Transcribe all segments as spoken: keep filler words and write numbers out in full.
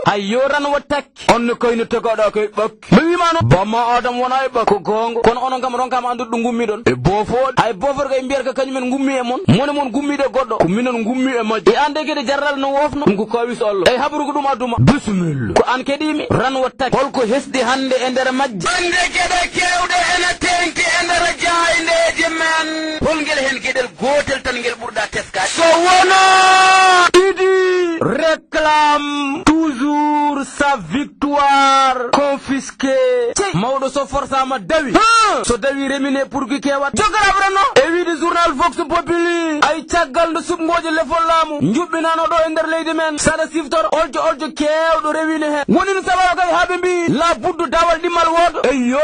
Hay yo ran waɗ takki. On no kayno tagaɗa kay ɓakki. Mi wiima noon, bamma Adam wona e ɓakki. Ko goonga. Kono onon kam ronkaama anndude ɗo ngummiɗon. E boofoɗe. Hay boofoɗe kay mbiyata ko kañumen ngummi e mon. Mone mon ngummiɗo e goɗɗo. Ko minen ngummi e majji. E an de kadi jarral no wofno. Ɗum ko kawis Allah. Eyi habaru ko ɗum adduma. Bisimilla. Ko an keɗiimi. Ran waɗ takki. Holko hesɗi hannde e nder majji? Bannde geɗe keewɗe ene teeŋti e nder jaayndeeji men. Hol ngel heen geɗel gootel tan ngel ɓurɗa teskaade? So wonaa Idi réclame toujours sa victoire confisquée. Cey, mawɗo so forsaama dawi. Huh! So dawi remine pour que kewat. Jokkaraaɓe renno. E wiide journal Vox Populi. Ay caggal nde suɓngooji lefol laamu. Njuɓɓinaano ɗo e nder leydi men. Saɗa siftora oljo oljo keewɗo rewino heen. Woni no sababu kay haa ɓe mbii la buddu daawal ɗimmal wooto. Eyyo!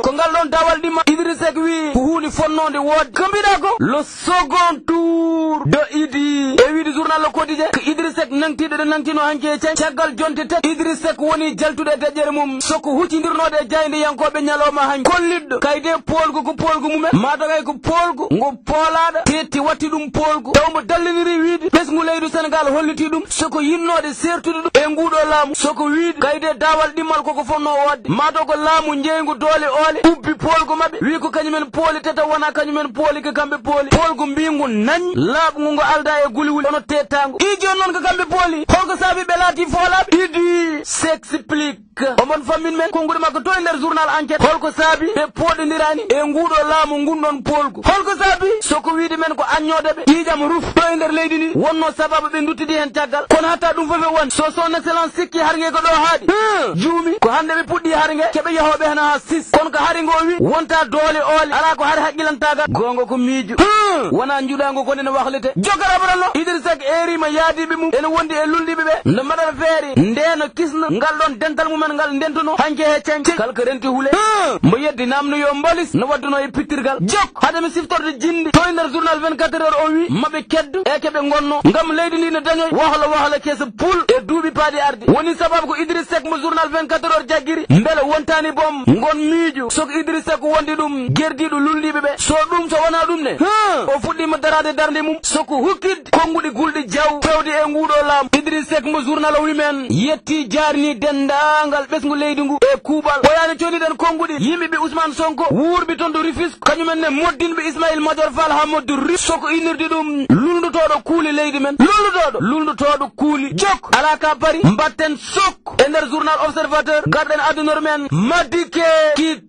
Ko ngal ɗoon daawal ɗimmal Idriss Seck wii ko huunde fonnoonde woodde. Ko mbiɗa ko? Lo Second tour de Idi. E wiide journal Le Quotidien, ko Idriss Seck nangtiiɗo ɗo nangtino hanki e cañ. Caggal jonte tati, Idriss Seck woni jaltude e deƴƴere mum. Soko huccindirnoode e jaayndiyankooɓe ñalawma hanki. Kollitɗo kayde poolgu ko poolgu mumen. Maa dogay ko poolgu ngo poolaaɗo teetti watti ɗum poolgu. Taw mbo dalliniri wiide ɓesngu leydu Senegal hollitii ɗum. Soko yinnooɗe seertude ɗum e nguuɗo laamu. Soko wiide kayde daawal ɗimmal koko fonnoo woodde. Maa to ko laamu njeeyngu doole oole ubbi poolgu maɓɓe. Wii ko kañumen pooli teta wona kañumen pooli ko kamɓe pooli. Poolgu mbiingu nañ laaɓngu ngo alda e guliwuli hono tettaangu. Ii jooni noon ko kamɓe pooli. Holko saabi ɓe laatii foolaaɓe? Idi s'explique. Omon fammin men konnguɗi makko to e nder journal Enquête. Holko saabi ɓe pooɗondiraani e nguuɗo laamu ngun ɗon poolgu? Holko saabi? Soko wiide men ko aññooɗe ɓe ƴiiƴam ruf ɗo e nder leydi ndi wonno sababu ɓe nduttidi heen caggal. Kono hatta ɗum fof e won so son excellence sikki harnge ko ɗo haaɗi. Hmm, juumi ko hannde ɓe puɗɗi harnge keɓe yahooɓe hena haa sis. Kono ko hari ngo wi wonta doole oole alaa ko hari haqqilantaagal. Goonga ko miijo. Hmm, wona njuɗaango ko ene wahlete. Jokkaraaɓe Allah Idrissa Seck eeriima yaadiiɓe mum ene wondi e lulndiiɓe ɓe. Nde mbaɗata feere ndeeno kisna ngal ɗoon dental mumen ngal ndentuno hanke he ceŋ. Kala ko renti hule. Hmm, mbo yeddi naamno yo mbalis no wadduno e pittirgal. Jok hade mi siftorde jinndi to e nder journal vingt-quatre heures o wi maɓe keddo e keɓe ngonno ngam leydi ndi ne dañoy wahla wahla kesa pul e duuɓi paaɗi ardi. Woni sababu ko Idriss Seck mo journal vingt-quatre heures jaggiri mbele wontani boom ngon miijo. Soko Idriss Seck wondi ɗum gerdiiɗo lulndiiɓe ɓe. So ɗum so wona ɗum ne, hmm, o fuɗɗiima daraade darnde mum. Soko hukkit konnguɗi gulɗi jaw fewde e nguuɗo laamu. Idriss Seck mo journal o wi men yetti jaarni denndaangal ɓesngu leydi ngu e kuuɓal. Ɓoyaani coniɗen konnguɗi yimɓe ɓe Ousmane Sonko wuurɓe toon to Rufisque, kañumen ne moddinɓe Ismaïla Madior Fall haa moddi Rufisque. Soko innirde ɗum lulndotooɗo kuuli leydi men. Lulndotooɗo, lulndotooɗo kuuli. Jok, alaa ka bari, mbatten sok. E nder journal Observateur, garɗen adunor men, Madické quitte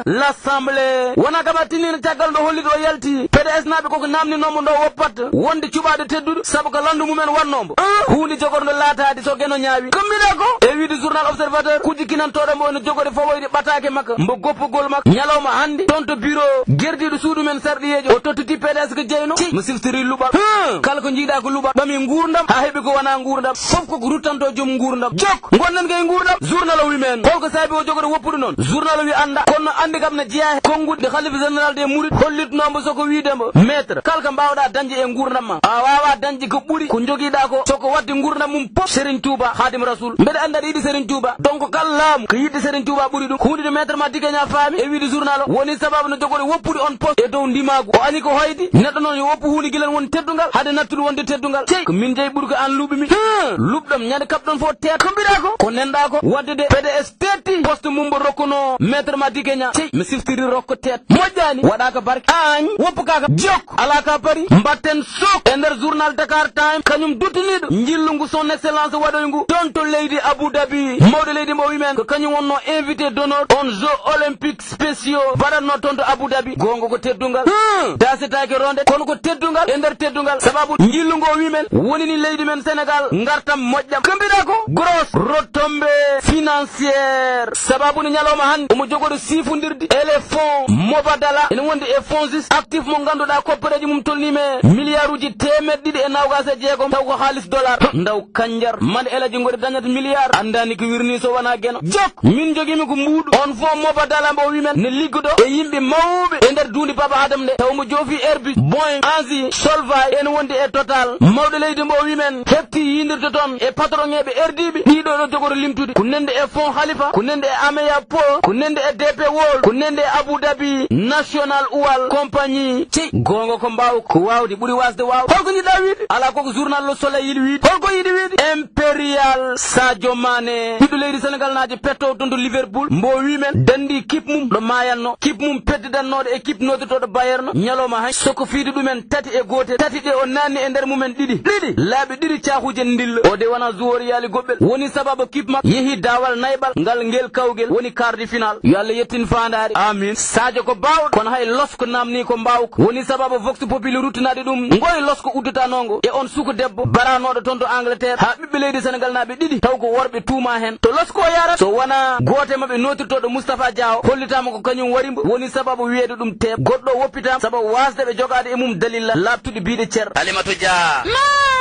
l'Assemblée. Wona kam a tinino caggal nde holli o yalti. P D S naaɓe koko naamninoo mo nde woppat wonde cuɓaaɗo tedduɗo, sabu ko lanndu mumen waɗnoo mbo. Ah, huunde jogornde laataade so geno ñaawi. Ko mbiɗa ko? E wiide journal Observateur, kujji kinantooɗo mbo ene jogori fawoyde ɓataake makko, mbo goppugol makko. Ñalawma hannde, toon to bureau, gerdiiɗo suudu men sarɗiyeejo, o tottiti P D S ko jeyno. Ci, mo siftiri luɓal. Hmm, kala ko njiiɗa ko luɓal, ɓami nguurndam, haa heɓi ko wona nguurndam. Fof koko ruttanto joom nguurndam. Jok, ngonnen koye nguurndam. Journal o wi men, holko saabi o jogori woppude noon? Journal o wi annda, kono no anndi kam ne jeyaa e konnguɗi nde Khalife général des Mourides hollitnoo mbo soko wiide mbo, maître, kala ko mbaawɗa dañde e nguurndam ma, a waawa dañde ko ɓuri ko njogiɗa ko, soko waɗde nguurndam mum fof Serigne Touba Khadim Rasoul. Mbeɗa anndi aɗa yiɗi Serigne Touba. Donc kala laamu ko yiɗde Serigne Touba ɓuri ɗum. Huunde nde maître Madické Niang faami e wiide journal o woni sababu no jogori woppude on poste e dow ndimaagu. O ani ko hoydi, neɗɗo noon yo woppu huunde gila won teddungal, hade nattude wonde teddungal. Cey, ko min jeyi ɓuri ko aan luɓimi. Hmm, luɓɗam ñande kaɓɗon fof teet. Ko mbiɗa ko? Ko nenɗa ko? Wadde de P D S tetti poste mum mbo rokkuno maître Madické Niang. Cey, mi siftiri rokko teet. Moƴƴaani, waɗa ka barke. Añ, woppu ka ka. Jok, ala ka pari. Mbatten sok e nder journal Dakar Time, kañum duttiniiɗo njillu ngu son excellence waɗoy ngu. Toon to leydi Abu Dhabi. Mawɗo leydi mbo wi men ko kañum wonno invité d'honneur on Jeux Olympiques spéciaux mbaɗatno toon to Abu Dhabi. Goonga ko teddungal. Hmm. Daasetaake ronde, kono ko teddungal e nder teddungal. Sababu njillu ngo wi men wonini leydi men Sénégal ngartam moƴƴam. Ko mbiɗa ko grosse retombée financière. Sababu ni ñalawma hannde omo jogori siifondirde e les fonds Mobadala. Ene wondi e fonds actif mo ngannduɗaa koppereeji mum tolniima e milliard uji teemeɗɗe ɗiɗi e noogaas e jeegom. Taw ko haalis dollar. Ndaw kanjar. Mande elaji ngori dañat milliard. Anndani ko wirni so wona geno. Jok. Min jogiimi ko mbuuɗu. On fof Mobadala mbo wi men ne liggodo e yimɓe mawɓe e nder duundi Baba Adam nde. Taw mo joofi Airbus, Boeing, Asie, Solvay, ene wondi e Total. Mawɗo leydi mbo wi men heɓti yiydirde toon e patron eɓe erdiiɓe. Ɗiɗo ɗo jogori limtude. Ko nande e fonds Khalifa, ko nande e Ameya Po, ko nande e D P Wo. Ko nende Abu Dhabi National Oil Company. Cey, goonga ko mbaaw ko waawde ɓuri waasde waaw. Holko njiɗɗaa wiide? Alaa koko journal Le Soleil yiɗi wiide. Holko yiɗi wiide? Impérial Sadio Mané. Ɓiɗɗo leydi Senegal naajo petto toon to Liverpool. Mbo wii men dandi kip mum ɗo maayatno. Kip mum peddidannooɗo e kip noddotooɗo Bayern. Ñalawma hay soko fiide ɗumen tati e gootel. Tati ɗe o naanni e nder mumen ɗiɗi. Ɗiɗi. Laabi ɗiɗi caahuuje ndilla. O de wonaa joueur yaali goɓɓel. Woni sababu kip makko yehi daawal nayɓal ngal ngel kawgel woni quart de finale. Yo Allah yettin faandaare. Amin. Sadio ko baawɗo, kono hay losko namni ko mbaawko. Woni sababu Vox Populi ruttinaade ɗum ngoy losko udditanongo e on suko debbo baranooɗo toon to Angleterre. Haa ɓiɓɓe leydi Senegal naaɓe ɗiɗi taw ko worɓe tuuma heen. To losko o yarat so wonaa gooto e maɓɓe nootirtooɗo Moustapha Diaw hollitaama ko kañum wari mbo. Woni sababu wiyeede ɗum teep. Goɗɗo o woppitaama sababu waasde ɓe jogaade e mum dalilla laaɓtuɗi biiɗe cer. Alimatu Dia.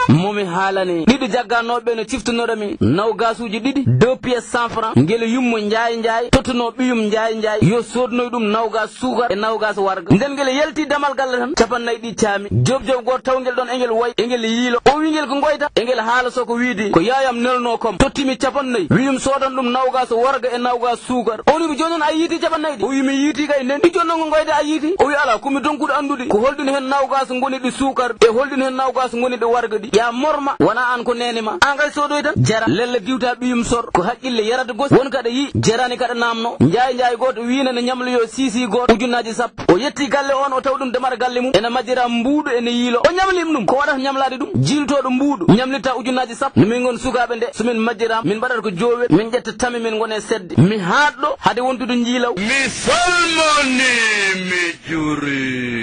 Momi haalani ɗiɗo jagganooɓe no ciftunora mi nawgasuuji ɗiɗi deux pièces cent francs ngel yummo Njaay Njaay tottuno ɓiyum Njaay Njaay yo soodnoy ɗum nawgas suukar e nawgas warga. Nden ngel yalti damal galle tan, capannayyi ɗi caami. Job job gooto taw ngel ɗon e ngel way, e ngel yiilo. O wi ngel ko ngoyta, e ngel haala so ko wiide ko yaayam nelno kom. Tottimi capannayyi, wiyum soodan ɗum nawgas warga e nawgas suukar. O wi mi jooni noon a yiiti capannayyi ɗi? O wi mi yiiti kay nden. Ɗi jooni noon ko ngoyta a yiiti? O wi alaa, ko mi donkuɗo anndude ko holɗin heen nawgas ngoni ɗi suukar e holɗin heen nawgas ngoni ɗi warga ɗi. Ya morma, wona aan ko neene ma. An kay soodoy tan. Jara, lella diwta ɓiyum sor. Ko haqqille yarata gosi. Won kaɗa yi'i, jarani kaɗa namno. Njaay njaay gooto wiina ne ñamloyo sisi gooto ujunnaaji sappo. O yetti galle on, o taw ɗum damara galle mum ena majjira mbuuɗu ene yiilo. O ñamlim ɗum. Ko waɗata ñamlaade ɗum? Jiiltooɗo mbuuɗu ñamlitta ujunnaaji sappo. No min ngon sukaaɓe nde, so min majjiraama, min mbaɗata ko joowel, min ƴetta tame, min ngona e sedde. Mi haaɗɗo hade wontude njiilaw. Mi salmoni, mi juri.